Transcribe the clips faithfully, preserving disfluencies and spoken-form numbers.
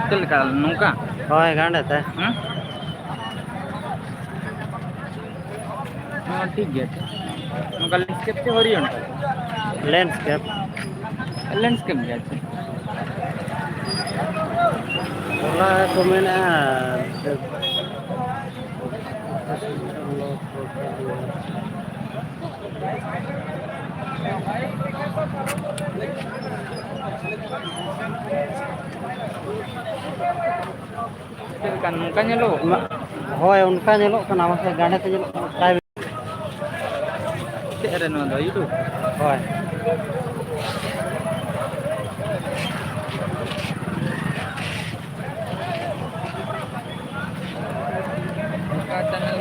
ᱪᱮᱫ ᱞᱮᱠᱟ ᱱᱚᱝᱠᱟ? ᱦᱳᱭ, ᱜᱟᱱᱰᱮ ᱛᱮ᱾ ᱦᱮᱸ? ᱦᱮᱸ, ᱴᱷᱤᱠ ᱜᱮᱭᱟ᱾ ᱱᱚᱝᱠᱟ ᱞᱮᱱᱰᱥᱠᱮᱯ ᱪᱮ ᱦᱚᱨᱤᱭᱚᱱ? ᱞᱮᱱᱰᱥᱠᱮᱯ᱾ ᱞᱮᱱᱰᱥᱠᱮᱯ ᱜᱮ, ᱟᱪᱪᱷᱟ᱾ ᱦᱚᱞᱟ ᱠᱚ ᱢᱮᱱᱮᱫᱼᱟ, ᱪᱮᱫ ᱞᱮᱠᱟ ᱱᱚᱝᱠᱟ ᱧᱮᱞᱚᱜ? ᱦᱳᱭ, ᱚᱱᱠᱟ ᱧᱮᱞᱚᱜ ᱠᱟᱱᱟ, ᱢᱟᱥᱮ ᱜᱟᱸᱰᱮ ᱛᱮ ᱧᱮᱞᱚᱜ ᱠᱟᱱᱟ, ᱯᱨᱟᱭ᱾ ᱪᱮᱫ ᱨᱮ ᱱᱚᱣᱟ ᱫᱚ, YouTube? ᱦᱳᱭ᱾ ᱚᱠᱟ channel?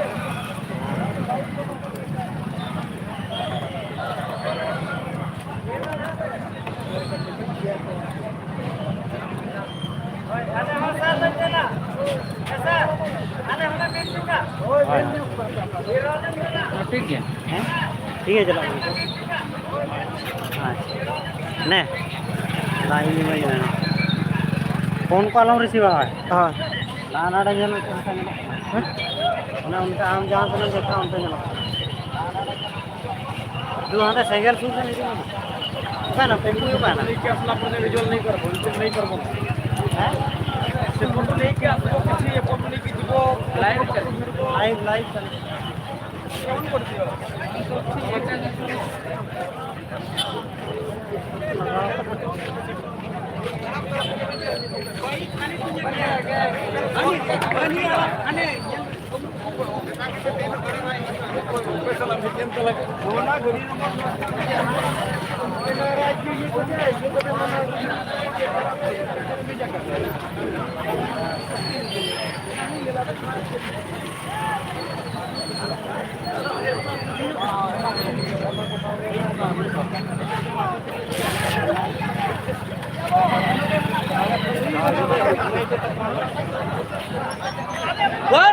ᱦᱳᱭ᱾ ᱴᱷᱤᱠ ᱜᱮᱭᱟ᱾ ᱦᱮᱸ? ᱴᱷᱤᱠ ᱜᱮᱭᱟ, ᱪᱟᱞᱟᱜ ᱠᱟᱱᱟ᱾ ᱟᱪᱪᱷᱟ᱾ ᱱᱮ, ᱞᱟᱭᱤᱱ ᱤᱢᱟᱹᱧ ᱢᱮ᱾ ᱯᱷᱳᱱ ᱠᱚ ᱟᱞᱚᱢ ᱨᱤᱥᱤᱵᱷᱟ ᱵᱷᱟᱭ᱾ ᱦᱳᱭ᱾ ᱞᱟᱦᱟ ᱱᱟᱰᱮ ᱧᱮᱞ ᱢᱮ, ᱪᱮᱫ ᱞᱮᱠᱟ ᱧᱮᱞᱚᱜ ᱠᱟᱱᱟ᱾ ᱦᱮᱸ? ᱚᱱᱮ ᱚᱱᱛᱮ ᱟᱢ ᱡᱟᱦᱟᱸ ᱛᱤᱱᱟᱹᱜ ᱫᱮᱠᱷᱟᱣ, ᱚᱱᱛᱮ ᱧᱮᱞᱚᱜ ᱠᱟᱱᱟ᱾ ᱫᱩ ᱦᱟᱸᱰᱮ ᱥᱮᱸᱜᱮᱞ ᱥᱩᱨ ᱨᱮ ᱤᱫᱤ ᱢᱮ᱾ ᱚᱠᱟᱭᱱᱟ? ᱯᱮᱱᱰᱩ ᱚᱠᱟᱭᱱᱟ? ᱦᱮᱸ? ᱞᱟᱭᱤᱵᱷ, ᱞᱟᱭᱤᱵᱷ ᱪᱟᱞᱟᱜ ᱠᱟᱱᱟ᱾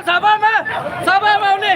ᱥᱟᱵᱟ ᱢᱮ, ᱥᱟᱵᱟ ᱢᱮ ᱩᱱᱤ᱾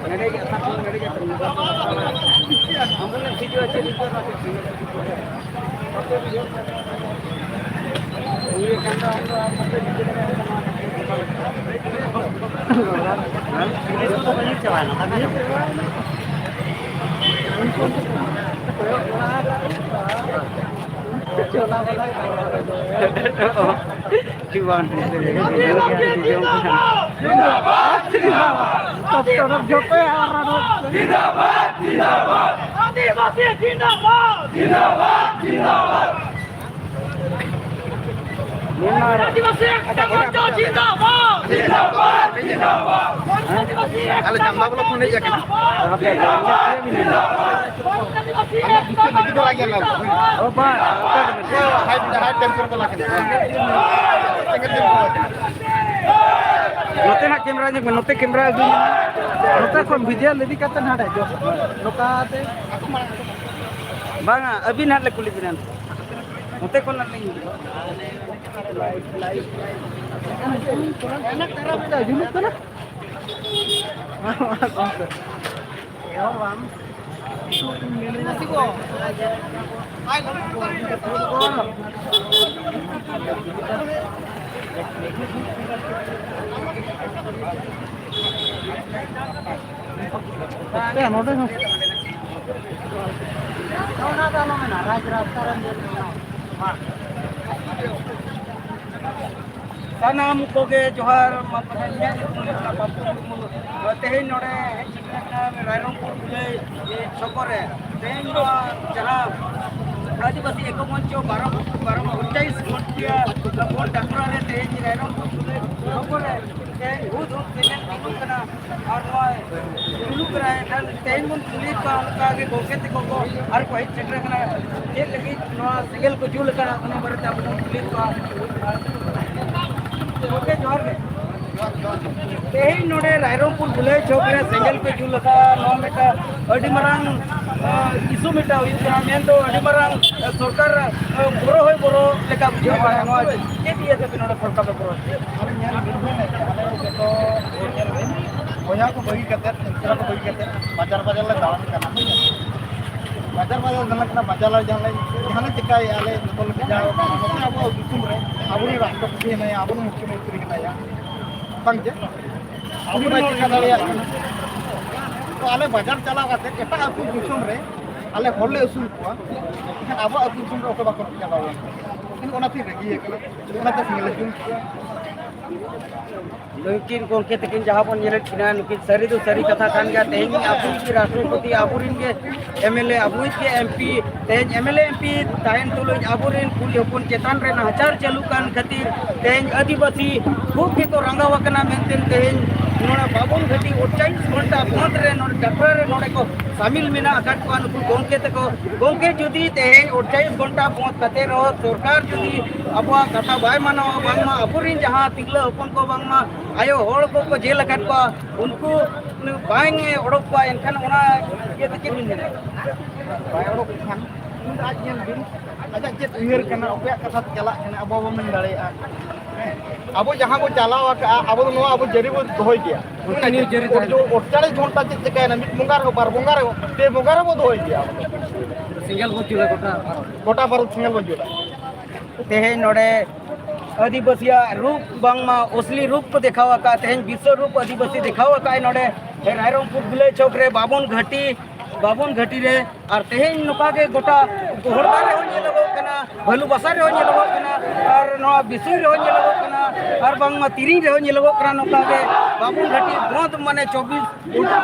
ᱱᱚᱰᱮ ᱜᱮ ᱟᱥᱟ ᱠᱚ, ᱱᱚᱰᱮ ᱜᱮ ambulance ᱦᱤᱡᱩᱜᱼᱟ, ᱪᱮᱫ ᱦᱤᱡᱩᱜᱼᱟ, ᱚᱱᱟ ᱠᱚ ᱩᱱᱤ ᱠᱟᱱ ᱫᱚ ᱟᱢ ᱫᱚ ᱟᱢ ᱢᱚᱛᱚ ᱵᱩᱡᱷᱟᱹᱣ ᱫᱟᱲᱮᱭᱟᱜ ᱠᱟᱱᱟ᱾ ᱯᱩᱞᱤᱥ ᱠᱚᱫᱚ ᱠᱚ ᱧᱤᱨ ᱪᱟᱵᱟᱭᱮᱱᱟ, ᱫᱟᱠᱟ ᱡᱚᱢ᱾ ᱪᱮᱫ ᱵᱟᱝ? ᱡᱤᱱᱫᱟᱵᱟᱫ, ᱡᱤᱱᱫᱟᱵᱟᱫ᱾ ᱡᱚᱛᱚ ᱡᱚᱛᱚ ᱡᱤᱱᱫᱟᱵᱟᱫ, ᱡᱤᱱᱫᱟᱵᱟᱫ᱾ ᱟᱹᱫᱤᱵᱟᱹᱥᱤ ᱡᱤᱱᱫᱟᱵᱟᱫ᱾ ᱡᱤᱱᱫᱟᱵᱟᱫ, ᱡᱤᱱᱫᱟᱵᱟᱫ᱾ ᱟᱹᱫᱤᱵᱟᱹᱥᱤ ᱮᱠᱛᱟ ᱢᱚᱧᱪᱚ ᱡᱤᱱᱫᱟᱵᱟᱫ᱾ ᱡᱤᱱᱫᱟᱵᱟᱫ, ᱡᱤᱱᱫᱟᱵᱟᱫ᱾ ᱟᱞᱮ ᱪᱟᱢᱵᱟ ᱵᱞᱚᱠ ᱠᱷᱚᱱ ᱦᱮᱡ ᱟᱠᱟᱱᱟ᱾ ᱡᱤᱱᱫᱟᱵᱟᱫ᱾ ᱟᱞᱮ ᱵᱤᱥᱩ ᱱᱟᱹᱭ ᱫᱚ ᱨᱟᱡᱟ ᱞᱟᱞ᱾ ᱚ, ᱵᱟᱝ, ᱚᱠᱟ ᱨᱮ ᱢᱮᱱᱟᱜᱼᱟ? ᱦᱟᱭ, ᱦᱟᱭ ᱴᱮᱢᱯᱟᱨ ᱵᱟᱞᱟ ᱠᱟᱱᱟ᱾ ᱥᱮᱸᱜᱮᱞ ᱴᱮᱢᱯᱟᱨ ᱵᱟᱞᱟ ᱠᱟᱱᱟ᱾ ᱱᱚᱛᱮᱱᱟᱜ ᱠᱮᱢᱨᱟ ᱧᱮᱞ ᱢᱮ, ᱱᱚᱛᱮ ᱠᱮᱢᱨᱟ ᱟᱹᱜᱩᱭ ᱢᱮ᱾ ᱱᱚᱛᱮ ᱠᱷᱚᱱ ᱵᱷᱤᱡᱩᱣᱟᱞ ᱤᱫᱤ ᱠᱟᱛᱮ ᱦᱟᱸᱰᱮ ᱡᱚᱥ ᱱᱚᱝᱠᱟ ᱛᱮ᱾ ᱵᱟᱝᱟ, ᱟᱹᱵᱤᱱ ᱦᱟᱸᱜ ᱞᱮ ᱠᱩᱞᱤ ᱵᱤᱱᱟ᱾ ᱱᱚᱛᱮ ᱠᱷᱚᱱ ᱦᱟᱸᱜ ᱞᱤᱧ ᱡᱩᱞᱩᱜ ᱠᱟᱱᱟ᱾ ᱱᱚᱰᱮ ᱦᱚᱸ᱾ ᱚᱱᱟ ᱫᱚ ᱟᱞᱚ ᱢᱮᱱᱟ, ᱨᱟᱡᱽ ᱨᱟᱥᱛᱟ ᱨᱮ ᱧᱮᱞ ᱢᱮ᱾ ᱥᱟᱱᱟᱢ ᱠᱚᱜᱮ ᱡᱚᱦᱟᱨ, ᱢᱟ ᱛᱚᱵᱮ ᱤᱧᱟᱹᱜ ᱧᱩᱛᱩᱢ ᱦᱩᱭᱩᱜ ᱠᱟᱱᱟ ᱵᱟᱵᱞᱩ ᱢᱩᱨᱢᱩ᱾ ᱛᱮᱦᱮᱧ ᱱᱚᱰᱮ ᱦᱮᱡ ᱥᱮᱴᱮᱨ ᱟᱠᱟᱱᱟ ᱨᱟᱭᱨᱚᱝᱯᱩᱨ ᱵᱷᱤᱞᱮᱡᱽ ᱪᱷᱚᱠᱚ ᱨᱮ᱾ ᱛᱮᱦᱮᱧ ᱱᱚᱣᱟ ᱡᱟᱦᱟᱸ ᱟᱹᱫᱤᱵᱟᱹᱥᱤ ᱮᱠᱚ ᱢᱚᱧᱪᱚ ᱵᱟᱨᱚ, ᱵᱟᱨᱚ ᱩᱱᱪᱟᱭᱤᱥ ᱜᱷᱚᱱᱴᱤᱭᱟ ᱵᱚᱱ ᱰᱟᱠᱨᱟ ᱨᱮ ᱛᱮᱦᱮᱧ ᱨᱟᱭᱨᱚᱝᱯᱩᱨ ᱵᱷᱤᱞᱮᱡᱽ ᱪᱷᱚᱠᱚ ᱨᱮ ᱛᱮᱦᱮᱧ ᱦᱩᱫ ᱦᱩᱫ ᱥᱮᱸᱜᱮᱞ ᱡᱩᱞᱩᱜ ᱠᱟᱱᱟ᱾ ᱟᱨ ᱱᱚᱣᱟ ᱡᱩᱞᱩᱜ ᱠᱟᱱᱟ, ᱮᱱᱠᱷᱟᱱ ᱛᱮᱦᱮᱧ ᱵᱚᱱ ᱠᱩᱞᱤᱭᱮᱫ ᱠᱚᱣᱟ, ᱚᱱᱠᱟ ᱜᱮ ᱜᱚᱢᱠᱮ ᱛᱟᱠᱚ ᱠᱚ ᱟᱨ ᱠᱚ ᱦᱮᱡ ᱥᱮᱴᱮᱨ ᱟᱠᱟᱱᱟ, ᱪᱮᱫ ᱞᱟᱹᱜᱤᱫ ᱱᱚᱣᱟ ᱥᱮᱸᱜᱮᱞ ᱠᱚ ᱡᱩᱞ ᱟᱠᱟᱫᱟ, ᱚᱱᱟ ᱵᱟᱨᱮᱛᱮ ᱟᱵᱚ ᱵᱚᱱ ᱠᱩᱞᱤᱭᱮᱫ ᱠᱚᱣᱟ᱾ ᱜᱚᱢᱠᱮ, ᱡᱚᱦᱟᱨ ᱜᱮ᱾ ᱛᱮᱦᱮᱧ ᱱᱚᱰᱮ ᱨᱟᱭᱨᱚᱝᱯᱩᱨ ᱵᱷᱤᱞᱮᱡᱽ ᱪᱷᱚᱠ ᱨᱮ ᱥᱮᱸᱜᱮᱞ ᱯᱮ ᱡᱩᱞ ᱟᱠᱟᱫᱟ, ᱱᱚᱣᱟ ᱢᱤᱫᱴᱟᱝ ᱟᱹᱰᱤ ᱢᱟᱨᱟᱝ, ᱟ, ᱤᱥᱩ ᱢᱤᱫᱴᱟᱝ ᱦᱩᱭᱩᱜ ᱠᱟᱱᱟ, ᱢᱮᱱᱫᱚ ᱟᱹᱰᱤ ᱢᱟᱨᱟᱝ, ᱟ, ᱥᱚᱨᱠᱟᱨ, ᱟ, ᱵᱚᱨᱚ ᱦᱚᱭ ᱵᱚᱨᱚ ᱞᱮᱠᱟ ᱵᱩᱡᱷᱟᱹᱜ ᱠᱟᱱᱟ᱾ ᱱᱚᱣᱟ ᱪᱮᱫ ᱤᱭᱟᱹ ᱛᱮᱯᱮ ᱱᱚᱰᱮ ᱥᱚᱨᱠᱟᱨ ᱯᱮ ᱵᱚᱨᱚ ᱦᱚᱪᱚᱭᱮᱫᱟ? ᱟᱞᱮ ᱧᱮᱞ ᱵᱤᱱ, ᱟᱞᱮ ᱡᱚᱛᱚ ᱦᱚᱲ ᱧᱮᱞ ᱵᱤᱱ, ᱵᱚᱭᱦᱟ ᱠᱚ ᱵᱟᱹᱜᱤ ᱠᱟᱛᱮ, ᱢᱤᱥᱨᱟ ᱠᱚ ᱵᱟᱹᱜᱤ ᱠᱟᱛᱮ, ᱵᱟᱡᱟᱨ ᱵᱟᱡᱟᱨ ᱞᱮ ᱫᱟᱬᱟᱱ ᱠᱟᱱᱟ᱾ ᱵᱟᱡᱟᱨ ᱵᱟᱡᱟᱨ ᱫᱟᱬᱟᱱ ᱠᱟᱱᱟ, ᱵᱟᱡᱟᱨ ᱞᱮ ᱡᱟᱦᱟᱸ ᱞᱮ, ᱡᱟᱦᱟᱸ ᱞᱮ ᱪᱮᱠᱟᱭᱮᱫᱼᱟ ᱞᱮ, ᱡᱚᱛᱚ ᱞᱮ ᱵᱷᱮᱡᱟ ᱟᱠᱟᱱᱟ᱾ ᱟᱵᱚᱣᱟᱜ ᱫᱤᱥᱚᱢ ᱨᱮ ᱟᱵᱚᱨᱮᱱ ᱨᱟᱥᱴᱨᱚᱯᱚᱛᱤ ᱦᱮᱱᱟᱭᱟ, ᱟᱵᱚᱨᱮᱱ ᱢᱩᱠᱷᱭᱚᱢᱚᱱᱛᱨᱤ ᱦᱮᱱᱟᱭᱟ, ᱵᱟᱝ ᱪᱮ? ᱩᱱᱤ ᱵᱟᱭ ᱪᱮᱠᱟ ᱫᱟᱲᱮᱭᱟᱜ ᱠᱟᱱᱟ᱾ ᱛᱚ ᱟᱞᱮ ᱵᱟᱡᱟᱨ ᱪᱟᱞᱟᱣ ᱠᱟᱛᱮ ᱮᱴᱟᱜ ᱟᱹᱛᱩ ᱫᱤᱥᱚᱢ ᱨᱮ ᱟᱞᱮ ᱦᱚᱲ ᱞᱮ ᱟᱹᱥᱩᱞ ᱠᱚᱣᱟ, ᱮᱱᱠᱷᱟᱱ ᱟᱵᱚᱣᱟᱜ ᱟᱹᱛᱩ ᱫᱤᱥᱚᱢ ᱨᱮ ᱚᱠᱚᱭ ᱵᱟᱠᱚ ᱪᱟᱞᱟᱣ ᱞᱮᱱᱟ᱾ ᱮᱱᱠᱷᱟᱱ ᱚᱱᱟᱛᱮᱧ ᱨᱟᱹᱜᱤ ᱟᱠᱟᱱᱟ, ᱚᱱᱟᱛᱮ ᱥᱮᱸᱜᱮᱞ ᱞᱮ ᱡᱩᱞ ᱠᱮᱫᱟ᱾ ᱱᱩᱠᱤᱱ ᱜᱚᱢᱠᱮ ᱛᱟᱹᱠᱤᱱ ᱡᱟᱦᱟᱸ ᱵᱚᱱ ᱧᱮᱞᱮᱫ ᱠᱤᱱᱟ, ᱱᱩᱠᱤᱱ ᱥᱟᱹᱨᱤ ᱫᱚ ᱥᱟᱹᱨᱤ ᱠᱟᱛᱷᱟ ᱠᱟᱱ ᱜᱮᱭᱟ᱾ ᱛᱮᱦᱮᱧ ᱟᱵᱚᱨᱮᱱ ᱜᱮ ᱨᱟᱥᱴᱨᱚᱯᱚᱛᱤ, ᱟᱵᱚᱨᱮᱱ ᱜᱮ ᱮᱢ ᱮᱞ ᱮ, ᱟᱵᱚᱨᱮᱱ ᱜᱮ ᱮᱢ ᱯᱤ, ᱛᱮᱦᱮᱧ M L A, M P ᱛᱟᱦᱮᱱ ᱛᱩᱞᱩᱡ ᱟᱵᱚᱨᱮᱱ ᱠᱩᱲᱤ ᱦᱚᱯᱚᱱ ᱪᱮᱛᱟᱱ ᱨᱮ ᱱᱟᱦᱟᱪᱟᱨ ᱪᱟᱹᱞᱩᱜ ᱠᱟᱱ ᱠᱷᱟᱹᱛᱤᱨ ᱛᱮᱦᱮᱧ ᱟᱹᱫᱤᱵᱟᱹᱥᱤ ᱠᱷᱩᱵ ᱜᱮᱠᱚ ᱨᱟᱸᱜᱟᱣ ᱟᱠᱟᱱᱟ ᱢᱮᱱᱛᱮ ᱛᱮᱦᱮᱧ ᱱᱚᱰᱮ ᱵᱟᱵᱚᱱ ᱜᱷᱟᱹᱴᱤ ᱟᱴᱪᱚᱞᱞᱤᱥ ᱜᱷᱚᱱᱴᱟ ᱵᱚᱱᱫᱷ ᱨᱮ ᱱᱚᱰᱮ ᱡᱟᱛᱨᱟ ᱨᱮ ᱱᱚᱰᱮ ᱠᱚ ᱥᱟᱢᱤᱞ ᱢᱮᱱᱟᱜ ᱟᱠᱟᱫ ᱠᱚᱣᱟ ᱱᱩᱠᱩ ᱜᱚᱢᱠᱮ ᱛᱟᱠᱚ᱾ ᱜᱚᱢᱠᱮ, ᱡᱩᱫᱤ ᱛᱮᱦᱮᱧ ᱟᱴᱪᱚᱞᱞᱤᱥ ᱜᱷᱚᱱᱴᱟ ᱵᱚᱱᱫᱷ ᱠᱟᱛᱮ ᱨᱮᱦᱚᱸ ᱥᱚᱨᱠᱟᱨ ᱡᱩᱫᱤ ᱟᱵᱚᱣᱟᱜ ᱠᱟᱛᱷᱟ ᱵᱟᱭ ᱢᱟᱱᱟᱣᱟ, ᱵᱟᱝᱢᱟ ᱟᱵᱚᱨᱮᱱ ᱡᱟᱦᱟᱸ ᱛᱤᱨᱞᱟᱹ ᱦᱚᱯᱚᱱ ᱠᱚ, ᱵᱟᱝᱢᱟ ᱟᱭᱳ ᱦᱚᱲ ᱠᱚᱠᱚ ᱡᱮᱞ ᱟᱠᱟᱫ ᱠᱚᱣᱟ, ᱩᱱᱠᱩ ᱵᱟᱝ ᱮ ᱚᱰᱚᱠ ᱠᱚᱣᱟ, ᱮᱱᱠᱷᱟᱱ ᱚᱱᱟ ᱤᱭᱟᱹᱛᱮ ᱪᱮᱫ ᱵᱤᱱ ᱢᱮᱱᱟ? ᱵᱟᱭ ᱚᱰᱚᱠ ᱠᱷᱟᱱ ᱩᱱ ᱫᱚ ᱟᱡ ᱧᱮᱞ ᱵᱤᱱ, ᱟᱡᱟᱜ ᱪᱮᱫ ᱩᱭᱦᱟᱹᱨ ᱠᱟᱱᱟ, ᱚᱠᱚᱭᱟᱜ ᱠᱟᱛᱷᱟ ᱛᱮ ᱪᱟᱞᱟᱜ ᱠᱟᱱᱟ, ᱟᱵᱚ ᱵᱟᱵᱚᱱ ᱢᱮᱱ ᱫᱟᱲᱮᱭᱟᱜᱼᱟ᱾ ᱦᱮᱸ, ᱟᱵᱚ ᱡᱟᱦᱟᱸ ᱵᱚ ᱪᱟᱞᱟᱣ ᱟᱠᱟᱜᱼᱟ, ᱟᱵᱚ ᱫᱚ ᱱᱚᱣᱟ ᱟᱵᱚ ᱡᱟᱹᱨᱤ ᱵᱚ ᱫᱚᱦᱚᱭ ᱜᱮᱭᱟ᱾ Continue ᱡᱟᱹᱨᱤ ᱛᱟᱦᱮᱱᱟ᱾ ᱟᱴᱪᱚᱞᱞᱤᱥ ᱜᱷᱚᱱᱴᱟ ᱪᱮᱫ ᱪᱤᱠᱟᱹᱭᱮᱱᱟ? ᱢᱤᱫ ᱵᱚᱸᱜᱟ ᱨᱮᱦᱚᱸ, ᱵᱟᱨ ᱵᱚᱸᱜᱟ ᱨᱮᱦᱚᱸ, ᱯᱮ ᱵᱚᱸᱜᱟ ᱨᱮᱦᱚᱸ ᱵᱚ ᱫᱚᱦᱚᱭ ᱜᱮᱭᱟ ᱟᱵᱚ ᱫᱚ᱾ ᱥᱮᱸᱜᱮᱞ ᱵᱚ ᱡᱩᱞᱟ ᱜᱚᱴᱟ ᱵᱷᱟᱨᱚᱛ᱾ ᱜᱚᱴᱟ ᱵᱷᱟᱨᱚᱛ ᱥᱮᱸᱜᱮᱞ ᱵᱚ ᱡᱩᱞᱟ᱾ ᱛᱮᱦᱮᱧ ᱱᱚᱰᱮ ᱟᱹᱫᱤᱵᱟᱹᱥᱤᱭᱟᱜ ᱨᱩᱯ ᱵᱟᱝᱢᱟ ᱚᱥᱞᱤ ᱨᱩᱯ ᱠᱚ ᱫᱮᱠᱷᱟᱣ ᱟᱠᱟᱫ, ᱛᱮᱦᱮᱧ ᱵᱤᱥᱥᱚ ᱨᱩᱯ ᱟᱹᱫᱤᱵᱟᱹᱥᱤ ᱫᱮᱠᱷᱟᱣ ᱟᱠᱟᱫ ᱱᱚᱰᱮ ᱨᱟᱭᱨᱚᱝᱯᱩᱨ ᱵᱤᱞᱟᱹᱭ ᱪᱚᱠ ᱨᱮ ᱵᱟᱵᱚᱱ ᱜᱷᱟᱹᱴᱤ, ᱵᱟᱵᱚᱱ ᱜᱷᱟᱹᱴᱤ ᱨᱮ᱾ ᱟᱨ ᱛᱮᱦᱮᱧ ᱱᱚᱝᱠᱟ ᱜᱮ ᱜᱚᱴᱟ ᱜᱚᱦᱚᱲᱫᱟ ᱨᱮᱦᱚᱸ ᱧᱮᱞᱚᱜᱚᱜ ᱠᱟᱱᱟ, ᱵᱷᱟᱹᱞᱩ ᱵᱟᱥᱟ ᱨᱮᱦᱚᱸ ᱧᱮᱞᱚᱜᱚᱜ ᱠᱟᱱᱟ, ᱟᱨ ᱱᱚᱣᱟ ᱵᱤᱥᱩᱭ ᱨᱮᱦᱚᱸ ᱧᱮᱞᱚᱜᱚᱜ ᱠᱟᱱᱟ, ᱟᱨ ᱵᱟᱝᱢᱟ ᱛᱤᱨᱤᱧ ᱨᱮᱦᱚᱸ ᱧᱮᱞᱚᱜᱚᱜ ᱠᱟᱱᱟ᱾ ᱱᱚᱝᱠᱟ ᱜᱮ ᱵᱟᱵᱚᱱ ᱜᱷᱟᱹᱴᱤ ᱵᱚᱸᱫᱽ, ᱢᱟᱱᱮ ᱪᱚᱵᱵᱤᱥ ᱜᱷᱚᱱᱴᱟ,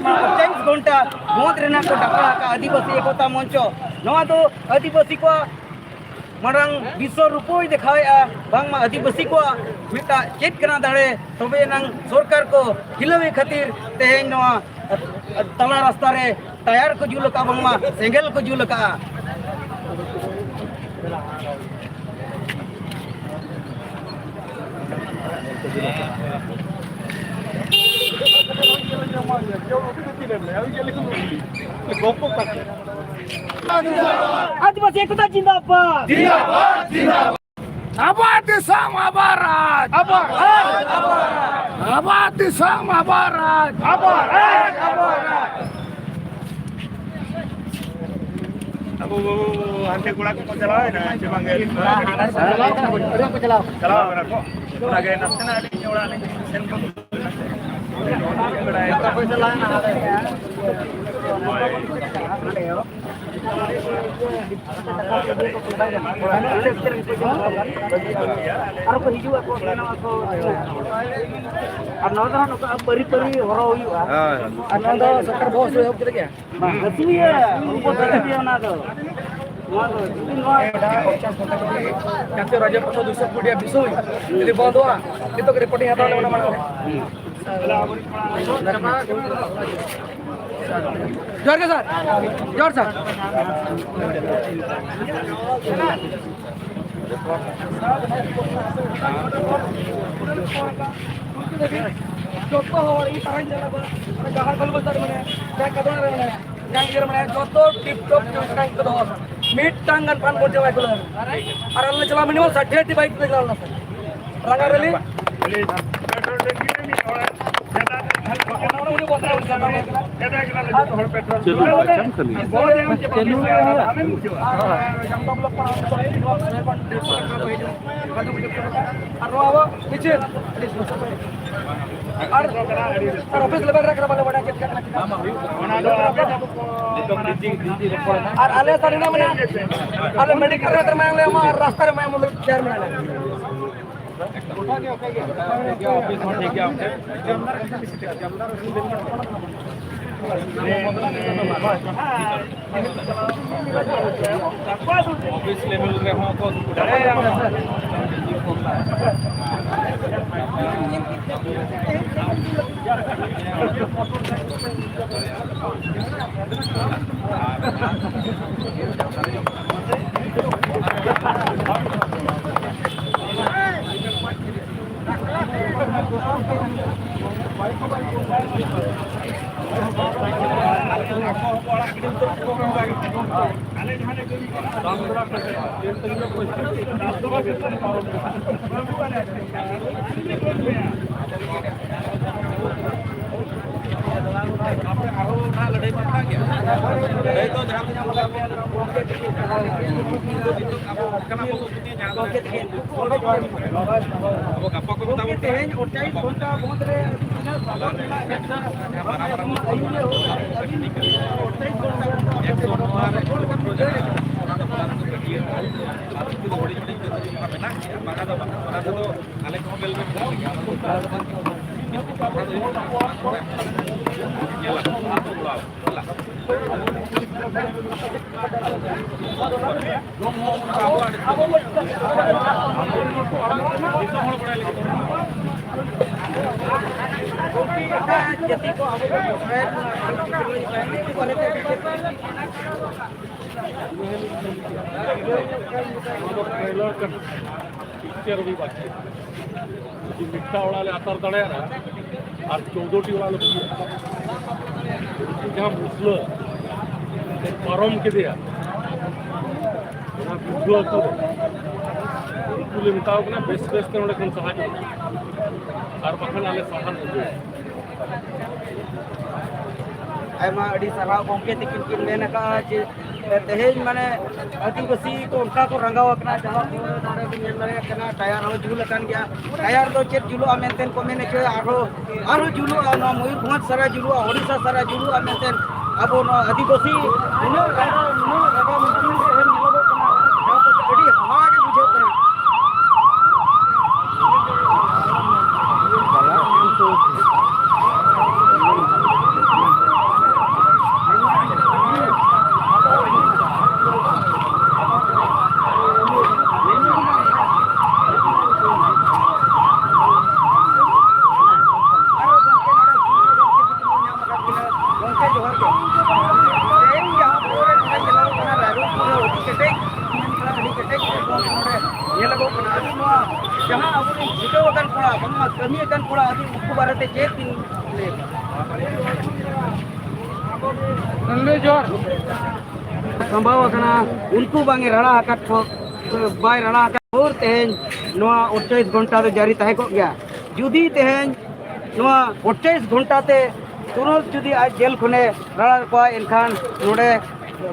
ᱟᱴᱪᱚᱞᱞᱤᱥ ᱜᱷᱚᱱᱴᱟ ᱵᱚᱸᱫᱽ ᱨᱮᱱᱟᱜ ᱠᱚ ᱰᱟᱠᱟ ᱟᱠᱟᱫ ᱟᱹᱫᱤᱵᱟᱹᱥᱤ ᱮᱠᱚᱛᱟ ᱢᱚᱧᱪᱚ᱾ ᱱᱚᱣᱟ ᱫᱚ ᱟᱹᱫᱤᱵᱟᱹᱥᱤ ᱠᱚᱣᱟᱜ ᱢᱟᱲᱟᱝ ᱵᱤᱥᱥᱚ ᱨᱩᱯᱚᱭ ᱫᱮᱠᱷᱟᱣᱮᱫᱼᱟ, ᱵᱟᱝᱢᱟ ᱟᱹᱫᱤᱵᱟᱹᱥᱤ ᱠᱚᱣᱟᱜ ᱢᱤᱫᱴᱟᱝ ᱪᱮᱫ ᱠᱟᱱᱟ ᱫᱟᱲᱮ, ᱛᱚᱵᱮ ᱮᱱᱟᱝ ᱥᱚᱨᱠᱟᱨ ᱠᱚ ᱦᱤᱞᱟᱹᱣᱮᱫ ᱠᱷᱟᱹᱛᱤᱨ ᱛᱮᱦᱮᱧ ᱱᱚᱣᱟ ᱛᱟᱞᱟ ᱨᱟᱥᱛᱟ ᱨᱮ ᱴᱟᱭᱟᱨ ᱠᱚ ᱡᱩᱞ ᱟᱠᱟᱫᱼᱟ, ᱵᱟᱝᱢᱟ ᱥᱮᱸᱜᱮᱞ ᱠᱚ ᱡᱩᱞ ᱟᱠᱟᱫᱼᱟ᱾ ᱟᱹᱫᱤᱵᱟᱹᱥᱤ ᱮᱠᱚᱛᱟ ᱡᱤᱱᱫᱟᱵᱟᱫ᱾ ᱡᱤᱱᱫᱟᱵᱟᱫ, ᱡᱤᱱᱫᱟᱵᱟᱫ᱾ ᱟᱵᱚᱣᱟᱜ ᱫᱤᱥᱚᱢ, ᱟᱵᱚᱣᱟᱜ ᱨᱟᱡᱽ᱾ ᱟᱵᱚᱣᱟᱜ ᱨᱟᱡᱽ, ᱟᱵᱚᱣᱟᱜ ᱨᱟᱡᱽ᱾ ᱟᱵᱚᱣᱟᱜ ᱫᱤᱥᱚᱢ, ᱟᱵᱚᱣᱟᱜ ᱨᱟᱡᱽ᱾ ᱟᱵᱚᱣᱟᱜ ᱨᱟᱡᱽ, ᱟᱵᱚᱣᱟᱜ ᱨᱟᱡᱽ᱾ ᱟᱵᱚ ᱦᱟᱱᱛᱮ ᱠᱚᱲᱟ ᱠᱚᱠᱚ ᱪᱟᱞᱟᱣᱮᱱᱟ ᱪᱮ ᱵᱟᱝ? ᱪᱟᱞᱟᱣ ᱠᱟᱱᱟ ᱠᱚ᱾ ᱪᱟᱞᱟᱣ ᱠᱟᱱᱟ ᱠᱚ᱾ ᱚᱱᱟᱜᱮ ᱱᱟᱥᱮᱱᱟᱜ ᱟᱹᱞᱤᱧ ᱚᱲᱟᱜ ᱞᱤᱧ ᱥᱮᱱ ᱜᱚᱫ ᱟᱨ ᱠᱚ ᱦᱤᱡᱩᱜ ᱟᱠᱚ, ᱥᱮᱱᱚᱜ ᱟᱠᱚ᱾ ᱟᱨ ᱱᱚᱣᱟ ᱫᱚ ᱦᱟᱸᱜ ᱱᱚᱝᱠᱟ ᱯᱟᱹᱨᱤ ᱯᱟᱹᱨᱤ ᱦᱚᱨᱚ ᱦᱩᱭᱩᱜᱼᱟ᱾ ᱦᱳᱭ᱾ ᱟᱨ ᱱᱚᱣᱟ ᱫᱚ ᱥᱚᱨᱠᱟᱨ ᱵᱚᱦᱚᱜ ᱥᱩᱨ ᱮᱦᱚᱵ ᱠᱮᱫ ᱜᱮᱭᱟ᱾ ᱵᱟᱝ, ᱦᱟᱹᱥᱩᱭᱟ, ᱩᱱᱠᱩ ᱠᱚ ᱦᱟᱹᱥᱩᱭᱟ ᱚᱱᱟ ᱫᱚ᱾ ᱱᱚᱣᱟ ᱫᱚ, ᱡᱩᱫᱤ ᱱᱚᱣᱟ ᱡᱟᱹᱛᱤᱭᱚ ᱨᱟᱡᱽᱡᱚ ᱯᱚᱨᱤᱥᱚᱫ ᱫᱩᱥᱚ ᱠᱩᱲᱤ ᱟᱜ ᱵᱤᱥᱚᱭ ᱡᱩᱫᱤ ᱵᱚᱱᱫᱚᱜᱼᱟ, ᱱᱤᱛᱚᱜ ᱜᱮ ᱨᱤᱯᱳᱨᱴ ᱤᱧ ᱦᱟᱛᱟᱣ ᱞᱮᱫᱟ ᱚᱱᱟ ᱢᱟᱲᱟᱝ ᱨᱮ᱾ ᱡᱚᱦᱟᱨ ᱜᱮ ᱥᱟᱨ, ᱡᱚᱦᱟᱨ ᱥᱟᱨ᱾ ᱡᱚᱛᱚ ᱦᱚᱲ ᱤᱧ ᱛᱟᱨᱟᱧ ᱧᱮᱞ ᱟᱠᱟᱫᱟ, ᱰᱟᱦᱟᱨ ᱠᱷᱚᱱ ᱵᱚᱞᱛᱮ ᱢᱟᱱᱮ ᱡᱟᱦᱟᱸ ᱠᱟᱫᱚᱢ ᱨᱮ ᱢᱮᱱᱟᱭᱟ, ᱡᱟᱦᱟᱸ ᱤᱭᱟᱹ ᱨᱮ ᱢᱮᱱᱟᱭᱟ, ᱡᱚᱛᱚ ᱴᱤᱯ ᱴᱚᱯ ᱡᱚᱛᱚ ᱠᱚ ᱫᱚᱦᱚ ᱟᱠᱟᱫᱟ᱾ ᱢᱤᱫᱴᱟᱝ ᱜᱟᱱ ᱯᱟᱱ ᱵᱚᱱ ᱪᱟᱵᱟᱭ ᱠᱩᱞᱟᱹ᱾ ᱟᱨ ᱟᱞᱮ ᱪᱟᱞᱟᱣ ᱢᱤᱱᱤᱢᱟᱢ ᱥᱟᱴ ᱴᱤ ᱵᱟᱭᱤᱠ ᱛᱮ ᱪᱟᱞᱟᱣ ᱞᱮᱱᱟ᱾ ᱨᱟᱸᱜᱟ ᱨᱮᱞᱤ᱾ ᱪᱟᱹᱞᱩ ᱟᱜ ᱪᱟᱢ ᱠᱟᱹᱞᱤ᱾ ᱟᱨ ᱱᱚᱣᱟ ᱟᱵᱚ ᱱᱤᱪᱮ ᱟᱨ, ᱟᱨ ᱚᱯᱷᱤᱥ ᱞᱮᱵᱮᱞ ᱨᱮ ᱠᱟᱱᱟ, ᱵᱟᱞᱮ ᱵᱟᱰᱟᱭ ᱪᱮᱫ ᱠᱟᱱᱟ᱾ ᱱᱤᱛᱚᱜ ᱰᱤᱡᱤ, ᱰᱤᱡᱤ ᱨᱚᱯᱚᱲ ᱮᱱᱟ᱾ ᱟᱨ ᱟᱞᱮ ᱥᱟᱹᱨᱤᱱᱟ ᱢᱮᱱᱟ, ᱟᱞᱮ ᱢᱮᱰᱤᱠᱮᱞ ᱨᱮ ᱢᱟᱭᱟᱢ ᱞᱮ ᱮᱢᱟ ᱟᱨ ᱨᱟᱥᱛᱟ ᱨᱮ ᱢᱟᱭᱟᱢ ᱞᱮ ᱪᱮᱭᱟᱨ ᱢᱮᱱᱟᱜᱼᱟ᱾ ᱴᱷᱤᱠ ᱜᱮᱭᱟ, ᱚᱯᱷᱤᱥ ᱦᱚᱸ ᱴᱷᱤᱠ ᱜᱮᱭᱟ, ᱚᱯᱷᱤᱥ᱾ ᱚᱯᱷᱤᱥ ᱞᱮᱵᱮᱞ ᱨᱮᱦᱚᱸ ᱠᱚ ᱫᱟᱲᱮᱭᱟᱜᱼᱟ᱾ ᱟᱵᱚ ᱜᱟᱯᱟ ᱠᱚ ᱢᱮᱛᱟ ᱵᱚᱱ ᱠᱟᱱᱟ᱾ ᱛᱮᱦᱮᱧ ᱚᱲᱪᱟᱞᱤᱥ ᱜᱷᱚᱱᱴᱟ ᱢᱩᱫᱽ ᱨᱮ ᱛᱤᱱᱟᱹᱜ ᱥᱟᱫᱚᱢ ᱢᱮᱱᱟᱜ ᱠᱟᱫᱟ? ᱟᱹᱭᱩᱨᱤᱭᱟᱹ ᱦᱚᱲ ᱟᱹᱵᱤᱱ ᱚᱲᱪᱟᱞᱤᱥ ᱜᱷᱚᱱᱴᱟ ᱢᱩᱫᱽ ᱨᱮ ᱚᱱᱟ ᱫᱚ ᱦᱩᱰᱤᱧ ᱦᱩᱰᱤᱧ ᱠᱟᱛᱮ ᱡᱚᱠᱷᱚᱱ ᱢᱮᱱᱟᱜ ᱜᱮᱭᱟ, ᱵᱟᱝᱟ ᱫᱚ ᱵᱟᱝ, ᱚᱱᱟ ᱠᱚᱫᱚ ᱟᱞᱮ ᱠᱚᱦᱚᱸ ᱵᱮᱞ ᱨᱮ ᱢᱮᱱᱟᱜ ᱞᱮᱭᱟ᱾ ᱚᱱᱟ ᱫᱚ ᱧᱮᱞ ᱟᱠᱚ, ᱟᱨ ᱠᱚ ᱠᱚᱨᱟᱣᱟ᱾ ᱯᱤᱠᱪᱟᱨ ᱩᱱᱤ ᱵᱟᱹᱠᱤ᱾ ᱡᱩᱫᱤ ᱢᱤᱫᱴᱟᱝ ᱚᱲᱟᱜ ᱞᱮ ᱟᱛᱟᱨ ᱫᱟᱲᱮᱭᱟᱜᱼᱟ ᱟᱨ ᱪᱳᱫᱽᱫᱳ ᱴᱤ ᱚᱲᱟᱜ ᱞᱮ ᱯᱩᱨᱟᱹᱣᱟ, ᱩᱱᱠᱩ ᱡᱟᱦᱟᱸ ᱢᱩᱥᱞᱟᱹ ᱠᱚ ᱯᱟᱨᱚᱢ ᱠᱮᱫᱮᱭᱟ, ᱚᱱᱟ ᱵᱩᱫᱽᱫᱷᱚ ᱟᱹᱛᱩ ᱨᱮ, ᱩᱱᱠᱩ ᱞᱮ ᱢᱮᱛᱟᱣ ᱠᱟᱱᱟ, ᱵᱮᱥ ᱵᱮᱥ ᱛᱮ ᱱᱚᱸᱰᱮ ᱠᱷᱚᱱ ᱥᱟᱦᱟ ᱧᱚᱜ ᱯᱮ, ᱟᱨ ᱵᱟᱠᱷᱟᱱ ᱟᱞᱮ ᱥᱟᱦᱟ ᱧᱚᱜ ᱜᱮᱭᱟ᱾ ᱟᱭᱢᱟ ᱟᱹᱰᱤ ᱥᱟᱨᱦᱟᱣ ᱜᱚᱢᱠᱮ ᱛᱤᱠᱤᱱ ᱠᱤᱱ ᱢᱮᱱ ᱟᱠᱟᱫᱼᱟ ᱡᱮ ᱛᱮᱦᱮᱧ ᱢᱟᱱᱮ ᱟᱹᱫᱤᱵᱟᱹᱥᱤ ᱠᱚ ᱚᱱᱠᱟ ᱠᱚ ᱨᱟᱸᱜᱟᱣ ᱟᱠᱟᱱᱟ, ᱡᱟᱦᱟᱸ ᱠᱚ ᱱᱚᱰᱮ ᱵᱤᱱ ᱧᱮᱞ ᱫᱟᱲᱮᱭᱟᱜ ᱠᱟᱱᱟ, ᱴᱟᱭᱟᱨ ᱦᱚᱸ ᱡᱩᱞ ᱟᱠᱟᱱ ᱜᱮᱭᱟ᱾ ᱴᱟᱭᱟᱨ ᱫᱚ ᱪᱮᱫ ᱡᱩᱞᱩᱜᱼᱟ ᱢᱮᱱᱛᱮ ᱠᱚ ᱢᱮᱱ ᱦᱚᱪᱚᱭᱟ, ᱟᱨᱦᱚᱸ, ᱟᱨᱦᱚᱸ ᱡᱩᱞᱩᱜᱼᱟ, ᱱᱚᱣᱟ ᱢᱚᱭᱩᱨᱵᱷᱚᱸᱡᱽ ᱥᱟᱨᱟ ᱡᱩᱞᱩᱜᱼᱟ, ᱳᱰᱤᱥᱟ ᱥᱟᱨᱟ ᱡᱩᱞᱩᱜᱼᱟ ᱢᱮᱱᱛᱮ ᱟᱵᱚ ᱱᱚᱣᱟ ᱟᱹᱫᱤᱵᱟᱹᱥᱤ ᱱᱩᱱᱟᱹᱜ ᱨᱟᱸᱜᱟᱣ, ᱱᱩᱱᱟᱹᱜ ᱨᱟᱸᱜᱟᱣ ᱢᱮᱱᱛᱮ ᱧᱮᱞᱚᱜᱚᱜ ᱠᱟᱱᱟ, ᱡᱟᱦᱟᱸ ᱫᱚ ᱟᱹᱰᱤ ᱦᱟᱦᱟᱲᱟ ᱜᱮ ᱵᱩᱡᱷᱟᱹᱜ ᱠᱟᱱᱟ᱾ ᱜᱚᱢᱠᱮ, ᱡᱚᱦᱟᱨ ᱜᱮ᱾ ᱛᱮᱦᱮᱧ ᱡᱟᱦᱟᱸ ᱯᱚᱨᱮ ᱱᱚᱰᱮ ᱧᱮᱞᱚᱜ ᱠᱟᱱᱟ, ᱨᱟᱭᱨᱚᱝᱯᱩᱨ ᱨᱮ ᱟᱹᱰᱤ ᱠᱮᱴᱮᱡ, ᱢᱮᱱ ᱠᱟᱱᱟ, ᱟᱹᱰᱤ ᱠᱮᱴᱮᱡ ᱜᱮ ᱱᱚᱰᱮ ᱧᱮᱞᱚᱜᱚᱜ ᱠᱟᱱᱟ᱾ ᱟᱹᱰᱤ ᱱᱚᱣᱟ ᱡᱟᱦᱟᱸ ᱟᱵᱚᱨᱮᱱ ᱪᱷᱩᱴᱟᱹᱣ ᱟᱠᱟᱱ ᱠᱚᱲᱟ, ᱵᱟᱝᱢᱟ ᱠᱟᱹᱢᱤ ᱟᱠᱟᱱ ᱠᱚᱲᱟ, ᱟᱹᱰᱤ ᱩᱱᱠᱩ ᱵᱟᱨᱮᱛᱮ ᱪᱮᱫ ᱵᱤᱱ ᱥᱟᱢᱵᱷᱟᱣ ᱟᱠᱟᱱᱟ, ᱩᱱᱠᱩ ᱵᱟᱝ ᱮ ᱨᱟᱲᱟ ᱟᱠᱟᱫ ᱠᱚ, ᱵᱟᱭ ᱨᱟᱲᱟ ᱟᱠᱟᱫ ᱵᱷᱳᱨ ᱛᱮᱦᱮᱧ ᱱᱚᱣᱟ ᱟᱴᱪᱟᱞᱞᱤᱥ ᱜᱷᱚᱱᱴᱟ ᱫᱚ ᱡᱟᱹᱨᱤ ᱛᱟᱦᱮᱸ ᱠᱚᱜ ᱜᱮᱭᱟ᱾ ᱡᱩᱫᱤ ᱛᱮᱦᱮᱧ ᱱᱚᱣᱟ ᱟᱴᱪᱟᱞᱞᱤᱥ ᱜᱷᱚᱱᱴᱟ ᱛᱮ ᱛᱩᱨᱟᱹᱛ ᱡᱩᱫᱤ ᱟᱡ ᱡᱮᱞ ᱠᱷᱚᱱᱮ ᱨᱟᱲᱟ ᱠᱚᱣᱟ, ᱮᱱᱠᱷᱟᱱ ᱱᱚᱰᱮ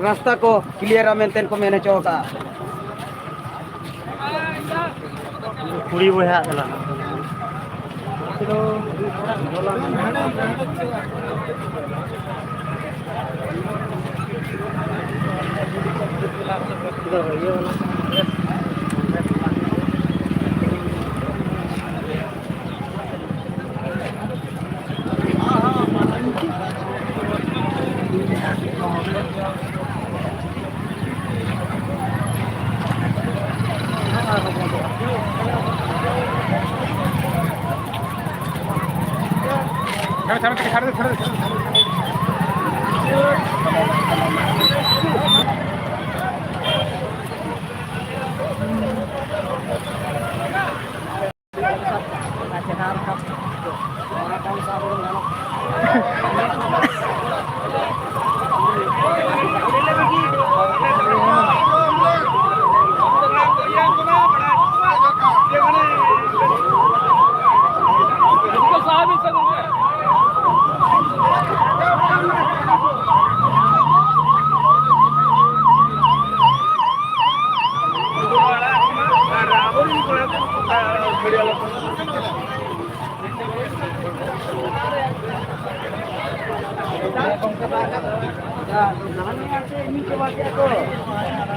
ᱨᱟᱥᱛᱟ ᱠᱚ ᱠᱞᱤᱭᱟᱨᱟ ᱢᱮᱱᱛᱮ ᱠᱚ ᱢᱮᱱ ᱦᱚᱪᱚ ᱟᱠᱟᱫᱼᱟ᱾ ᱠᱩᱲᱤ ᱵᱚᱭᱦᱟ ᱠᱟᱱᱟ᱾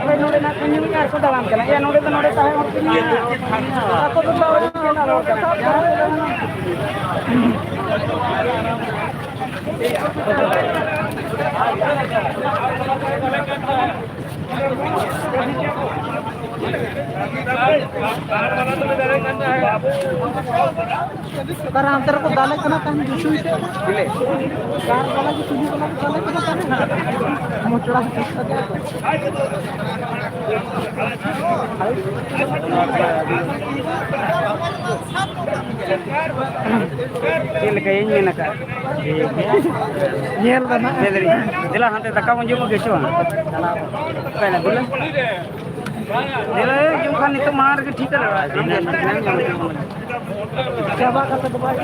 ᱟᱞᱮ ᱱᱚᱰᱮᱱᱟᱜ ᱠᱚ ᱧᱩᱭᱮᱫᱼᱟ ᱟᱨ ᱠᱚ ᱫᱟᱬᱟᱱ ᱠᱟᱱᱟ᱾ ᱮᱭᱟ, ᱱᱚᱰᱮ ᱫᱚ ᱱᱚᱰᱮ ᱛᱟᱦᱮᱸ ᱦᱚᱲ ᱠᱚ ᱧᱩᱭᱟ᱾ ᱟᱠᱚ ᱫᱚ ᱵᱟᱝ ᱠᱟᱱᱟ, ᱦᱚᱲ ᱠᱚ ᱥᱟᱵ ᱫᱚᱦᱚ ᱠᱟᱱᱟ᱾ ᱚᱠᱟᱨᱮ ᱦᱟᱱᱛᱮ ᱨᱮᱠᱚ ᱫᱟᱞᱮ ᱠᱟᱱᱟ ᱛᱟᱦᱮᱸᱫ ᱫᱤᱥᱚᱢ ᱥᱮᱫ᱾ ᱪᱤᱞᱤ? ᱠᱟᱨ ᱵᱟᱞᱟ ᱜᱮ, ᱪᱤᱞᱤ ᱵᱟᱞᱟ ᱠᱚ ᱫᱟᱞᱮ ᱠᱟᱱᱟ ᱛᱟᱦᱮᱸᱫ᱾ ᱢᱚᱪᱲᱟ ᱦᱚᱸ ᱴᱷᱤᱠ ᱠᱟᱛᱮ᱾ ᱪᱮᱫ ᱞᱮᱠᱟᱧ ᱢᱮᱱ ᱟᱠᱟᱫ? ᱧᱮᱞ ᱫᱚ ᱱᱟᱜ᱾ ᱞᱟᱹᱭ ᱫᱟᱞᱤᱧ, ᱫᱮᱞᱟ ᱦᱟᱱᱛᱮ ᱫᱟᱠᱟ ᱵᱚᱱ ᱡᱚᱢ ᱟᱹᱜᱩᱭᱟ ᱥᱮ ᱵᱟᱝ? ᱚᱠᱟᱭ ᱱᱟ ᱫᱩᱞᱟᱹ? ᱫᱮᱞᱟ ᱡᱚᱢ ᱠᱷᱟᱱ ᱱᱤᱛᱚᱜ ᱢᱟᱲᱟᱝ ᱨᱮᱜᱮ ᱴᱷᱤᱠ ᱟ᱾ ᱪᱟᱵᱟ ᱠᱟᱛᱮ ᱫᱚ ᱵᱟᱭ